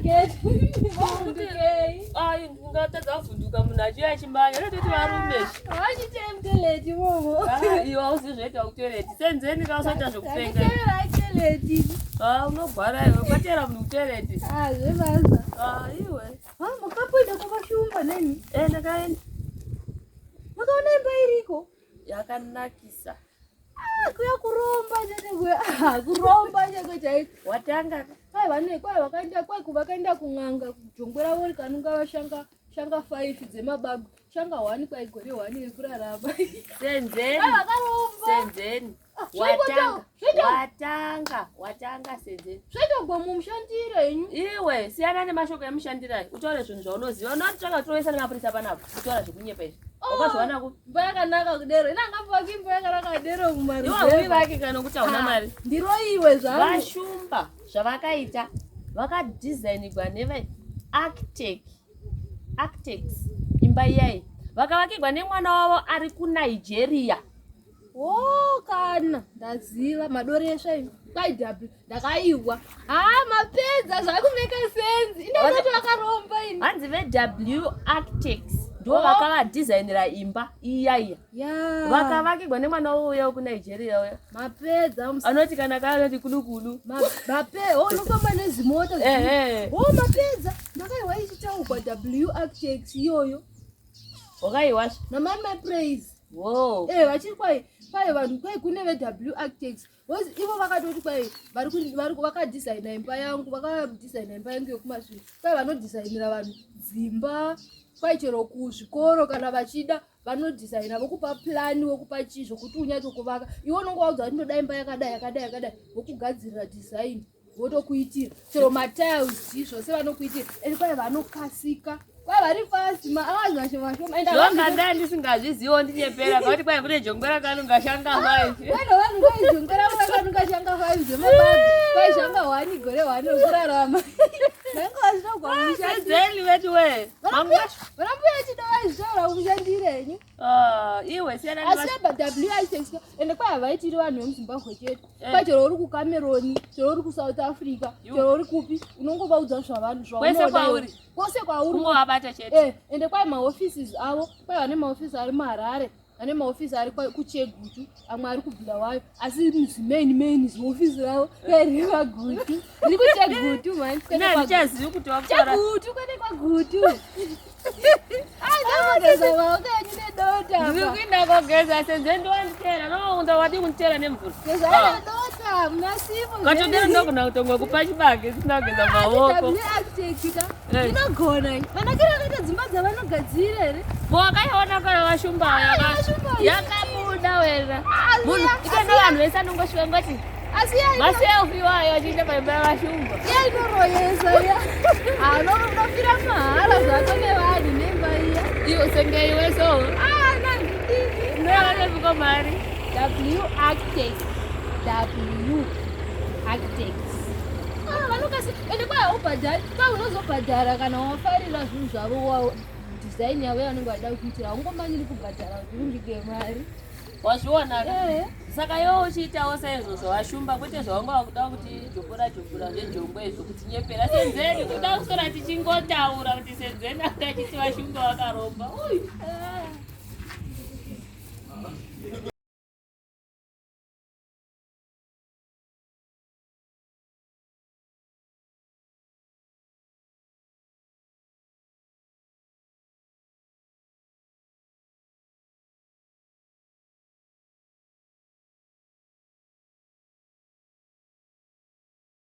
gate. Vavhundukei. Ai, ungatadza kuvhunduka munhu achiuya achimanya. Unototi varume. Vachiite mutoilet imomo. Ah, iwe hauzivi zvoita kutoilet. Senzeni ka usaita zvekupenga. Ndakutevera toilet. Ah, unogwara iwe. Ukatera munhu kutoilet. Ah, zvebasa. Ah, iwe. Ah, makapoenda kwakashumba neni. Eh, ndakaenda. Makaona imba iriko? Yakanakisa. Ah, kuya kuromba chete kuya. Ah, kuromba chete chaiko. Watanga. Kwai vane kwai vakaenda kwai vakaenda kun'anga jongwe ravo rikanunga vashanga shanga 5 dzemabagwe shanga 1 kwai gore 1 yekurarama. Senzeni. Kwai vakaromba. Senzeni. Ah, Watanga. zvoita Watanga. Watanga senzeni. zvoita gomumushandira henyu. Iwe siyana nemashoko emushandirai utaure zvinhu zvaunoziva. Unotsvaka kutoisa nemapurisa panapa. Kutaura zvekunyepa izvi. Oh. Wakazviwana ku? Imba yakanaka kudero. Ina ngapaki imba yakanaka kudero Iwe mumaruzevha. hauyi vake kana kuti hauna mari. Ndiro iwe zvangu. Vashumba zvavakaita vakadhizainigwa neve architect architects imba iyayi vakavakirwa nemwana wavo ari kuNigeria. Oh, kana ndaziva madoresva imi. Kwai W ndakaiwa. Ah, mapedza zvakumeka sense. Ina kuti vakaromba ini. Hanzi veW Architects ndo Oh. vakavadhizainira imba iyaiya. Ya. Vakavakirwa nemwana wavo uya wekuNigeria uya. Mapedza mus. Anoti kana kaanoti kulukulu. Mape, oh unofamba nezimota. Ehe. Oh, mapedza. Ndakaiwa ichitaurwa W Architects iyoyo. Wakaiwasha. Namai my praise. Wo. Eh, vachiri kwai kwai vanhu kwai kune veW Architects. Because ivo vakatoti kwai vari ku- vari vakadhizaina imba yangu, vakadhizaina imba yangu yekumasvingo. Kwai vanodhizainira vanhu dzimba, kwai chero kuzvikoro kana vachida vanodhizaina vokupa plani vokupa chii zvokuti unyatsokuvaka. Iwe unonge waudza kuti ndoda imba yakadai yakadai yakadai vokugadzirira dhizaini votokuitira chero matiles chii zvose vanokuitira and kwai vanokasika kwai vari fast mahours mashoma shoma and havanzi- Zvokanda ndisingazvizivo ndinyepera kakuti kwai kune jongwe rakanunga shanga mai. Kwai vanhu kwaijongera vakanunga shanga five dzemabag kwai shanga one gore one rekurarama nanga vazvinogwa mushandire Senzeni vetu we. Mangwa. vanambuya chida vaizvitaura kumushandire henyu Ah, iwe siyana asi nema aba w ende kwai havaitiri vanhu vemuzimbabwe chete Eh. kwai chero uri kucameron chero uri kusouth africa Yu. chero uri kupi unongovaudza zvavanhu Kwese zvaunoda iwe. kwauri. kwose kwauri kungovabata chete. Eh, ende kwai maoffices avo kwai vane maofisi ari muharare vane maofisi ari kuchegutu amwe ari kubulawayo asi zimain main ziofisi ravo kwai riri kwagutu riri kuchegutu mani Ine handichazivi kuti wakutaura. chegutu kwete kwagutu andamugeza maoko enyu nedota Ndiri apa. kuenda kogeza senzeni ndowanditera. No, wadi kunditera nemvura. Gezai nedota muna sipo Katodero ndogona kutonga kupa chibage sina kugeza maoko. Eh. inogona vanakira vakaita dzimba dzavanogadzira here Wakaiona kana vashumba Ah, vashumba yakabuda wena. Ah, Munhu iya, ikona vanhu vese anongosvika ngoti asi iya ino- maselfie wayo achienda paimba yavashumba. iya inoroyesa iya anonofira mahara zvako nevanhu nemba iya Iwe senge iwe so. Ah, nandidini Unoyawanepiko mari. W architect W architects Ah, vanokasi ende kwai haubhadhari kwai unozobhadhara kana wafarira zvinhu zvavo wa design yavo yavanenge vachida kuitira haungomanyiri kubhadhara kuti undike mari Wazviona ka? Eh. Saka iwe uchiitawo saizvozvo vashumba kwete zvawanga wakuda kuti jokora jokora zvejongwe izvo kuti nyepera senzeni kuda kusora tichingotaura kuti senzeni anga achiti vashumba vakaromba. Uyu. Ah.